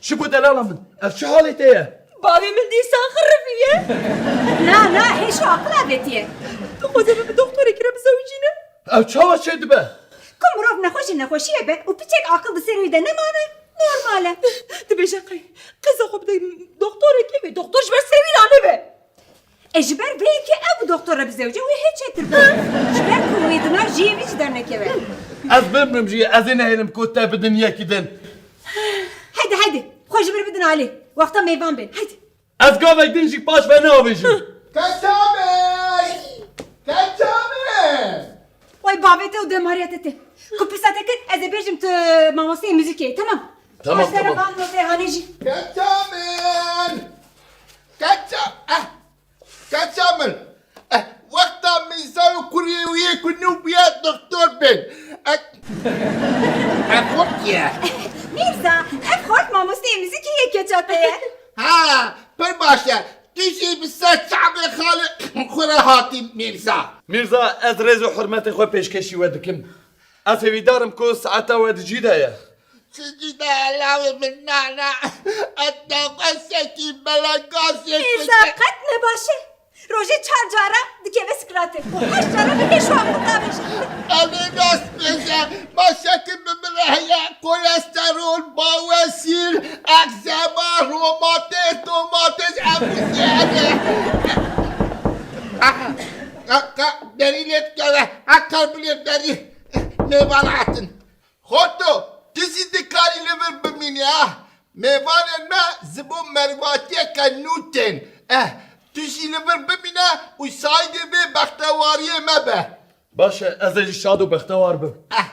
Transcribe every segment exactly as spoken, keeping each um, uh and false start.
Şibo delala min, ev çi halê te ye? Bavê min dîsan xirifiye. Na, na, hêşo aqil avêtiye. Dixwaze min bi doktorekî re bizewicîne. Ev çawa çêdibe? Ku mirov nexweş ji nexweşiyê be û piçek aqil di ser wî de nemane, normal e. Dibêje qey qeza xwe bide doktorekî, wê doktor ji ber serê wî nanebe. E, ji ber vê yekê ew bi doktor re bizewce wê hê çêtir bû. Ji ber ku wê di nav cihê wî jî dernekeve. Ez bimrim jî, ez ê nehêlim ku te bidin yekî din. Heydi, heydi, xwe ji vir bidin alî. Wexta mêvan bên. Heydi. Ez gavek din jî paş ve neavêjim. Keça min! Keça min! Way bavê te û demariya te tê. Ku pirsa te kir, ez ê bêjim tu mamosteyê muzîkê yî, temam? Tamam, tamam. Van notê hanê jî. Keça min! Keça, eh, keça min! Eh, wexta Mîrza û kurê wî yê ku nû bûye doktor bên. Eh, eh, xort ye. Mîrza, ev xort mamosteyê muzîkê yê keça te ye. Ha, pir baş e. Tu jî bi ser çavê xalê xwe re hatî Mîrza. Mîrza, ez rêz û hurmetê xwe pêşkêşî we dikim. Ez hêvîdar im ku saeta we di cî de ye. Di cî de ye lawê min, na, na. Ez nexweşekî belengazê Mîrza qet ne baş e. Rojê çar cara dikeve skratê û heşt cara bi hêşo aqil davêje. Ev ê rast bêje. Baş e ku bi min re heye kolesterol, bawesîr, egzema, romatîz, tomatîz, ev hemû hene. Aha, ka, ka, derî lê dikeve, ha karbonê derî. Mêvan hatin. Xoto, tu jî dikarî li vir bimînî ha. Mêvanên me ji bo mervatiyeke nû tên. Eh, tu jî li vir bimîne û şahidê vê bextewariyê me be. Baş e, ez ê jî şad û bextewar bim. Eh.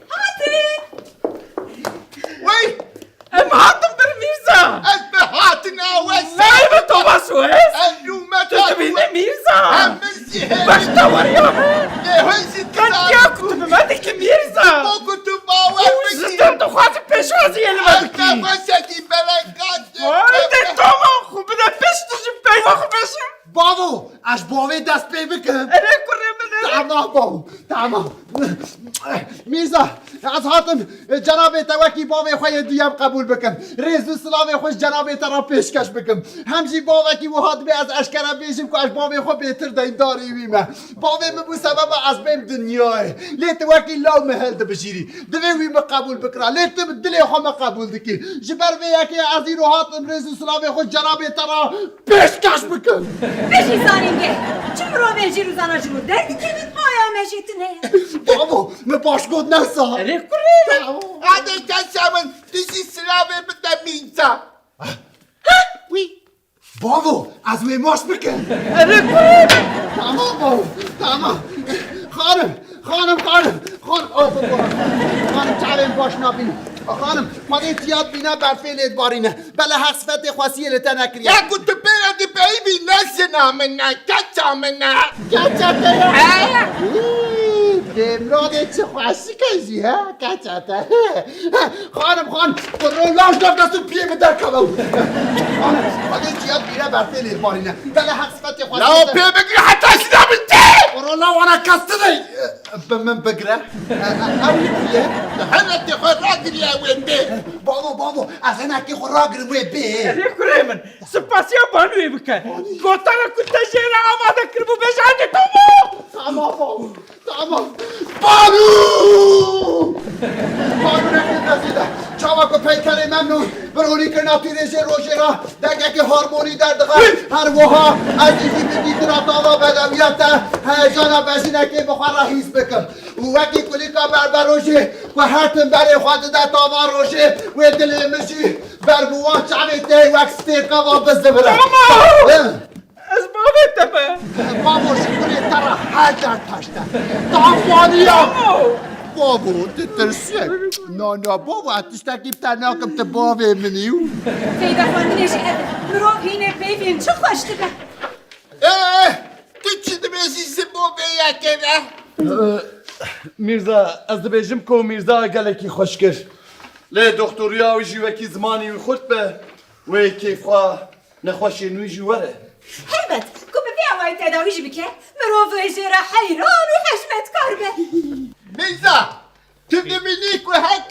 Hatin! Wey! Em hatin vir Mîrza! Ez bi hatina we Merhaba Thomas West! Ez nûmeta Tu dibînî Mîrza! Em min jî hêvî Bexteweriya me! Lê hûn jî Qetiya ku tu bi me dikî Mîrza! Bo ku tu bawer Û bikî! Ji te dixwazim pêşwaziyê li me bikî! Nexweşekî belengaz Vay de Thomas, xwe bide pişt tu jî peyva xwe bêje! Bavo, ez ji bavê dest pê bikim. Erê kurê min, erê. Tamam bavo, tamam. Mîrza, ez hatim cenabê te wekî bavê xwe yê duyem qebûl bikim. Rêz û silavê xwe ji cenabê te re pêşkeş bikim. Hem jî bavekî wiha dibê ez eşkere bêjim ku ez bavê xwe bêtir deyndarî wî me. Bavê min bû sebeba ez bêm dinyayê. Lê tu wekî law min hildibijîrî. Divê wî min qebûl bikira. Lê tu bi dilê xwe min qebûl dikî. Ji ber vê yekê ez îro hatim rêz û silavê xwe cenabê te re pêşkeş bikim. Bijî zanîngeh! Çi mirovên jîr û zana ji wir derdikevin, haya me jî tune ye. Bavo, min baş got ne sa. Erê kurê. Hadi keça min, tu jî silavê bide Mîrza. Wî. Bavo, ez wê maç bikim. Erê kurê. Tamam bavo, tamam. Xanim, xanim, xanim. Xanim, oh, xanim, çavên baş nabînim. Xanim, Xwedê çiya dibîne berfê lê dibarîne. Belê heq sifetê xwesiyê li te nekiriye. Ya ku tu pê re dibeyî bî ne jina min e, keça min e. Keça te ye? He? Hî, dê mirodê çi xweşik e jî, he? Keça te. Xanim, xan, qurro laş da dest û piyê min derkeve. Xanim, Xwedê çiya dibîne berfê lê dibarîne. Belê heq sifetê xwesiyê Law te. Pê bigire heta jina min tê. Qurro law ana kes tine. Bi min bigire. E, e, ew li ku ye? Henekê xwe ragiriye wê bê. Bavo, bavo, ez henekê xwe ragirim wê bê. Erê kurê min, spasiya Banûyê bike. Gotara ku te jê re amade kiribû bêje hadi Tomo! Tamam, bavo, tamam. Banû! Banû nekin destê de. Çawa ku peykerê memnûn, bironî kirina tûrê jê rojê re. Dengekî harmonî derdixe, her wiha ez jî bi dîtina tava bedewiya te heyecana bejinekê bi xwe re hîs bikim. Û wekî kulîka berberojê ku her tim berê xwe dide tava rojê, wê dilê min jî ber bi wan çavê te wek stêrka va bizivire. Tamam! Hi. Ez bavê te me. Bavo ji kurê te re her car taşte. Tavaniya! Tamam! Bavo, tu tirsiyek. Na, na, bavo, ez tiştekî bi te nakim, tu bavê min î. Feyda xwendinê jî ev e. Mirov hînê peyvên çi xweş dibe. Eh, tu çi dibêjî ji bo vê yekê re? Eh, Mîrza, ez dibêjim ku Mîrza gelekî xweş kir. Lê doktoriya wî jî wekî zimanî wî xurt be, wê kêfa nexweşên wî jî were. Helbet, ku bi vê awayî tedawî jî bike, mirov ê jê re heyran û hişmetkar be. Mîrza, tu dibînî ku her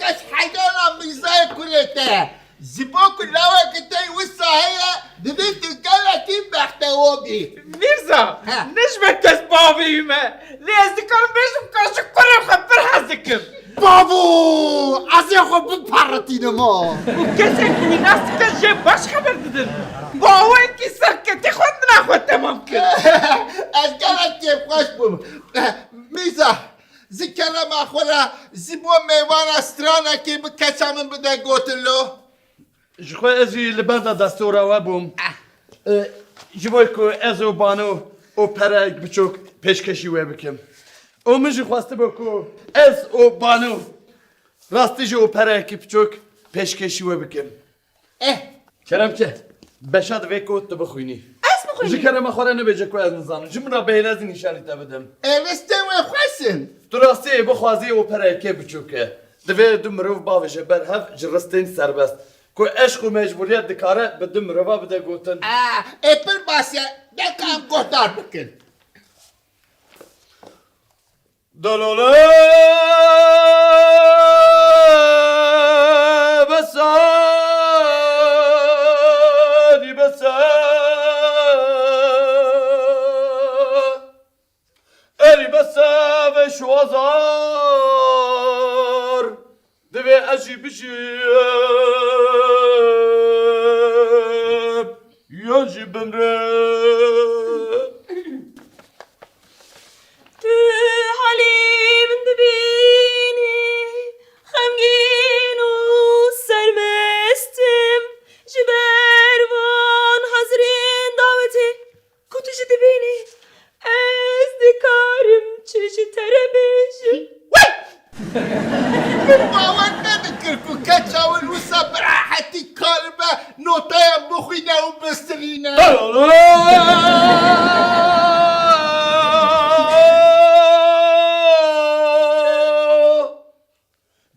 Ji bo ku lawekî te wisa heye, divê tu gelekî bextewo bî. Mîrza, He. ne ji me kes bavê wî me. Lê ez dikarim bêjim ka ji kurê xwe pir hez dikim. Bavo! Ez ê xwe biperitînim ha. Û kesên ku wî nas dikin jê baş xeber didin. Bawekî serketî xwendina xwe temam kir. Ez gelek kêfxweş bûm. Mîrza, ji kerema xwe re ji bo mêvana stranekê bi keça min bide gotin lo. Ji xwe ez jî li ber de destora we bûm. E, ji bo ku ez û Banu operayek biçûk pêşkêşî we bikim. Û min jî xwestibû ku ez û Banu rastî jî operayekî biçûk pêşkêşî we bikim. Eh. Kerem ke, beşa divê ku tu bixwînî. Ez bixwînim. Ji kerema xwe re nebêje ku ez nizanim. Ji min re bihêle ez nîşanî te bidim. Ê, ristên wê xweş in. Tu rastiyê bixwazî operayekê biçûk e. Divê du mirov bavêje ber hev ji ristên serbest. Ku eşq û mecbûriyet dikare bi du mirova bide gotin. Aa, ê pir baş e. Deka em guhdar bikin. Delale bes e, di bes e. Erî bes e ve şuazar. Divê ez jî bijîm, yan jî bimrim. Tu halî min dibînî, xemgîn û sermest im. Ji ber van hezirên dawetê ku tu jî dibînî, ez dikarim çi ji te re bêjim? Wey! Min bawer nedikir ku keça win wisa bi rehetî karibe noteyan bixwîne û bisilîne.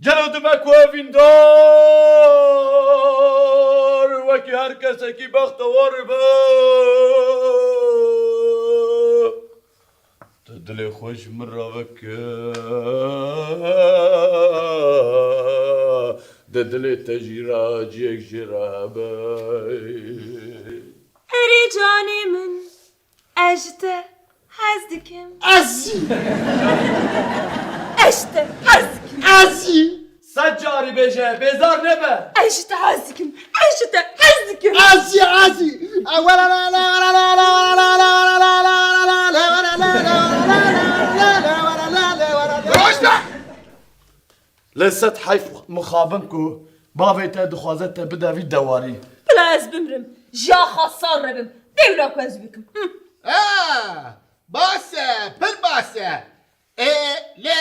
Gelo dime ku evîndar wekî her kesekî bextewar be. Tu dilê xwe ji min re veke, di dilê te jî re ciyek jê re hebe. Erê canê min, ez ji te hez dikim. Ez jî. Ez ji te hez dikim. Ez jî. Sed carî bêje, bêzar nebe. Ez ji te hez dikim. Ez ji te hez dikim. Ez jî, ez jî. Rojda! Lê sed heyf mixabin ku bavê te dixwaze te bide vî dewarî. Bila ez bimrim, ji axa sar re bim. Dewra ku ez bikim. Hı. Ha, baş e, pir baş e. Ê, lê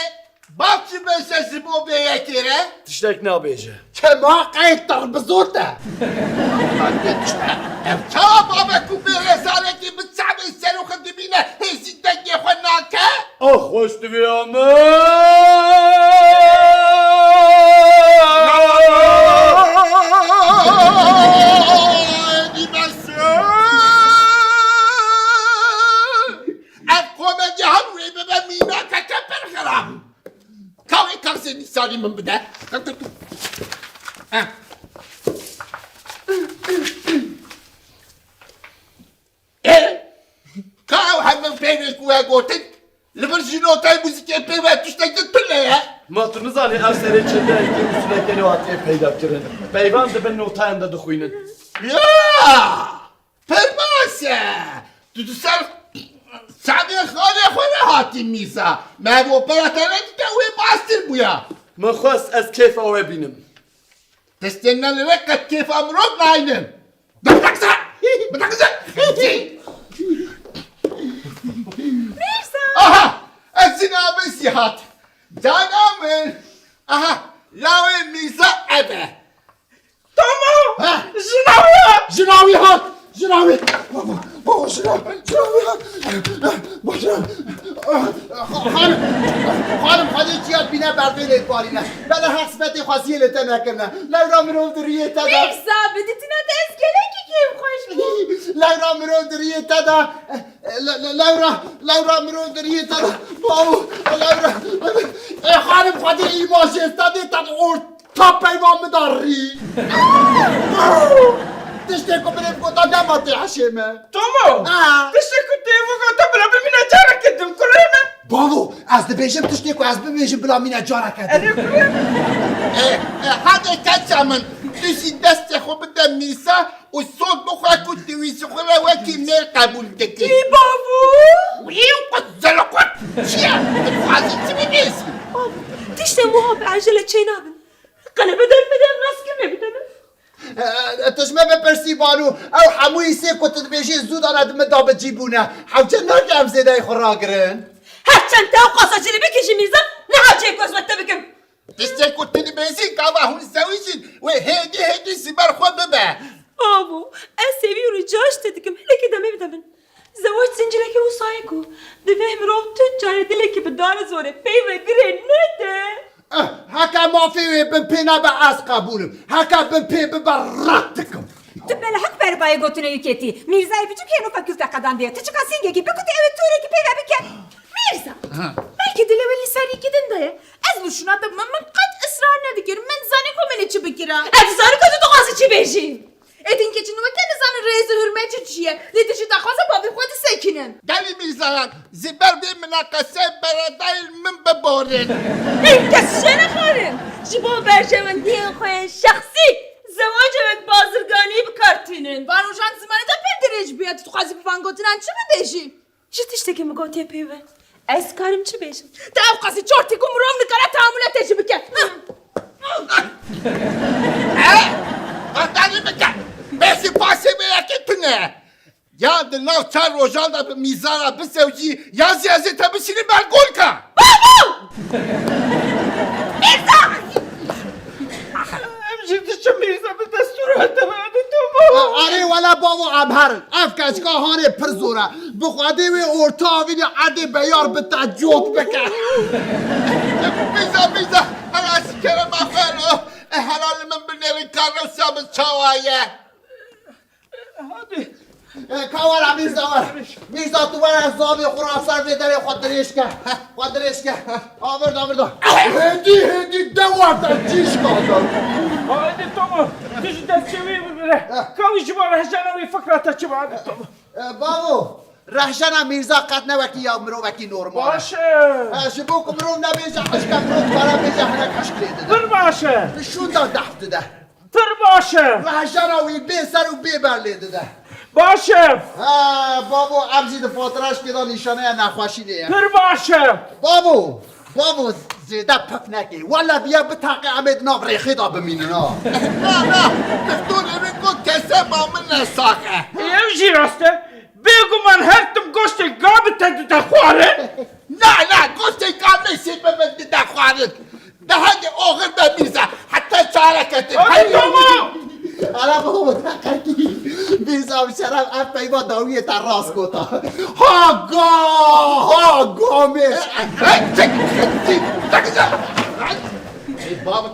bav çi bêje ji bo vê yekê re? Tiştek nabêje. Kema qey terbizot e. Ev çawa bavek û bê rezalekî bi çavê serokê dibîne hêzî dengê xwe nake? Ah, xweş divê ame. Dî bes e. Ev komedî her wê bibe mînakeke pir xirab. Ka wê kaxizê nîsanî min bide. Heh. Ê, ka ew hemû peyvên ku we gotin, li vir jî notayê muzîkê pê ve tiştek din tune ye. Ma tu nizanî ev serê çendeyekî usuleke nû hatiye peyda kirin. Peyvan di bin notayan de dixwînin. Ya! Pir baş e! Tu di ser çavê xalê xwe re hatî mîza. Me ev opera te nedîte wê baştir bûya. Min xwest ez kêfa we bînim. Tiştên ne li vê qet kêfa mirov naynin. Bidaqise! Bidaqise! Mîrza! Aha! Ez jina min jî hat. Cana min! Aha! Lawê Mîrza ev e. Tamam. Ha? Jina wî hat. Jina wî hat. Jina wî. Baba, baba, jina, jina wî hat. Bacım. Xanim, xanim, xwedê çiya bîne berdê lê barîne. Bela her sifetê xweziyê lê te nekirine. Lewra mirov di riyê te de. Mîrza, bi dîtina te ez gelekî kêfxweş bûm. Lewra mirov di riyê te de. Le-, le-, lewra, lewra mirov di riyê te de. Bawo, lewra. Ê xanim, xwedê îmajê stadê te ort. Ta peyva min da rî. Tiştê ku birê bigota dema tê hişê me. Tomo! Ha. Tiştê ku tê bigota bila bimîne careke din kurê me. Bavo, ez dibêjim tiştê ku ez bibêjim bila mîne careke din. Erê kurê me. E, e, hadi keça min, tu jî destê xwe bide mîsa û sol bixwe ku tu wî ji xwe re wekî mêr qebûl dikî. Î bavo! Wî qut zelqut. Çi ye? Tu dixwazî çi bibêjî? Bavo, tiştên wiha bi ecele çênabin. Qelebe derbedem, rastgirnê bide min. E, tu ji me bipirsî, Banu, ew hemû îsê ku tu dibêjî zû dane di min de bi cî bûne. Hewce nake em zêdeyê xwe ragirin. Her çend te ew qasa cilî bikî ji mîza, niha çê ku ez wek te bikim. Tiştê ku tu dibêjî, gava hûn zewicîn wê hêdî hêdî ji ber xwe bibe. Avo, ez hêvî û rica ji te dikim, hinekî demê bide min. Zewac zincireke wisa ye ku divê mirov tu carê dilekî bi dar û zorê pey ve girê nede. Eh, heke mafê wê bin pê nebe ez qebûl im. Heke bin pê bibe red dikim. Tu belehek berbayê gotinê wî ketî. Mîrzayê biçûk hêno fakûlte qedandiye. Tu çiqa sîngekî bikutî ew ê torekî pê ve bike. Mîrza, ha, belkî dilê wê li serîkî din de ye. Ez li şûna te bimim, min qet israr nedikir. Min dizanî ku min ê çi bikira. Ez dizanim ku tu dixwazî çi bêjî. Êdî hinkê çi weke nizanin rêz û hurmet çi çi ye. Lê tu jî daxwaza bavê xwe disekinin. Gelî mîzayan, ji ber vê mineqeşeyê beredayên min biborin. Ey kes jê nexwarin. Ji bo berjewendiyên xwe yên şexsî, zewacê wek bazirganî bi kar tînin. Van rojan zimanê te pir dirêj bûye, tu dixwazî bi van gotinan çi bibêjî? Ji tiştekî min gotiye pê ve, ez karim çi bêjim? Te ew qasî çortî ku mirov nikare tehamûle te jî bike. Eh? Qedanî bike. Bêsî pasê vê yekê tune. Ya di nav çar rojan de bi mîzana bisewcî, ya zî ez ê te bişînim ber golka. Babo! Mîrza! Em jî diçin Mîrza bi destûra te ve, hadi Tomo. Erê wele bavo, em herin. Ev keçika hanê pir zor e. Bi Xwedê wê orta avînê erdê beyar bi te cot bike. Mîrza, Mîrza, hela ji kerema xwe lo. E, hela li min binêrin ka rewşa min çawa ye. Hadi. E, ka were Mîrza were. Mîrza tu were zavê xwe ra ser vê derê xwe dirêj ke. Xwe dirêj ke. Avir da, avir da. Hêdî, hêdî de werte çîşka de. Haydi Tomo, tu ji destçê wî bibire. Ka wî ji bo rehjana wî fikra te çi be, hadi Tomo. E, bavo, rehjana Mîrza qet ne wekî ya mirovekî normal e. Baş e. E, ji bo ku mirov nebêje hişk e, mirov dikare bêje hinek hişk lê dide. Pir baş e. Şûnda dehf dide. Pir baş e. Rehjana wî bê ser û bê ber lê dide. Baş e. Ha, bavo, em jî di fatiraşkê de nîşaneya nexweşînê ye. Pir baş e. Bavo, bavo, zêde pif nekê. Wele viya bitaqe em ê di nav rêxê de bimînin ha. Na, na, doktorê min got kesema min ne sax e. Ew jî rast e. Bêguman her tim goştê gav bi te dide xwarin. Na, na, goştê gav mêşê bi min dide xwarin. Daha de oxir be Mîrza, heta çareke te. Hadi tamam. Ala baba, teqetî. Mîrza bi şeref ev peyva dawiyê te rast gota. Ha ga, ha ga mêş. Hey, çek, çek, çek. Ey baba.